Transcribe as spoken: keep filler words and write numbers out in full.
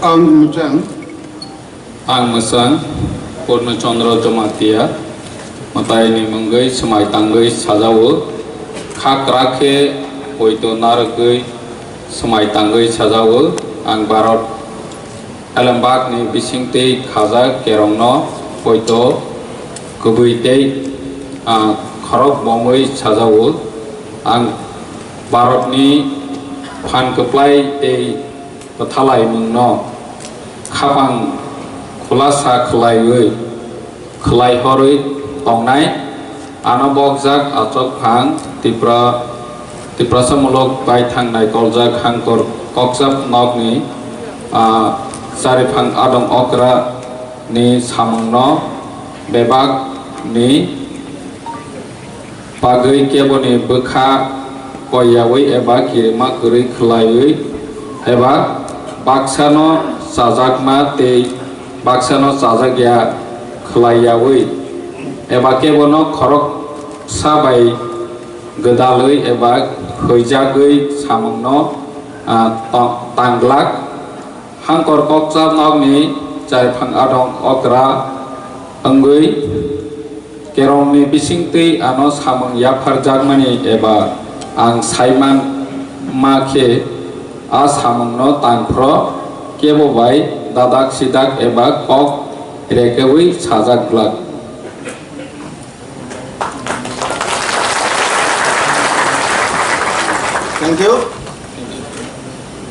Ang mwchang. Ang mwchang Purno Chandra Jamatia, mwtaini mungwi swmai tangwi sajao. Kha kwrak khe poito narwgwi swmai tangwi sajao. Ang Bharat elembakni bisingtwi khajak kerongno poito kubui tei, ah, khorok bomwi sajao. Ang Bharatni phan kwplai tei kwthalaimungno khapang khulasa khwlaiwi, khwlaihorwi tongnai. Ano bokjak achukphang Tipra, Tiprasa muluk baithang naikoljak Hangkor Kokjak nokni, ah, chariphang adong okra ni samungno bebak ni bagwi keboni bwkha koiyaui eba kirima kwrwi khwlaiwi eba baksano chajakma tei baksano chajakya khwlaiyaui eba kebono khoroksa bai gwdalwi eba hwijagwi samungno, ah, to-, tanglak. Hangkor Kokjak nokni chariphang adong okra wngwi kerongni bisingtwi ano samung yapharjakmani eba ang saiman ma khe a samungno tangphro kebo bai dadak sidak eba kok rekeui sajak glak. Thank you.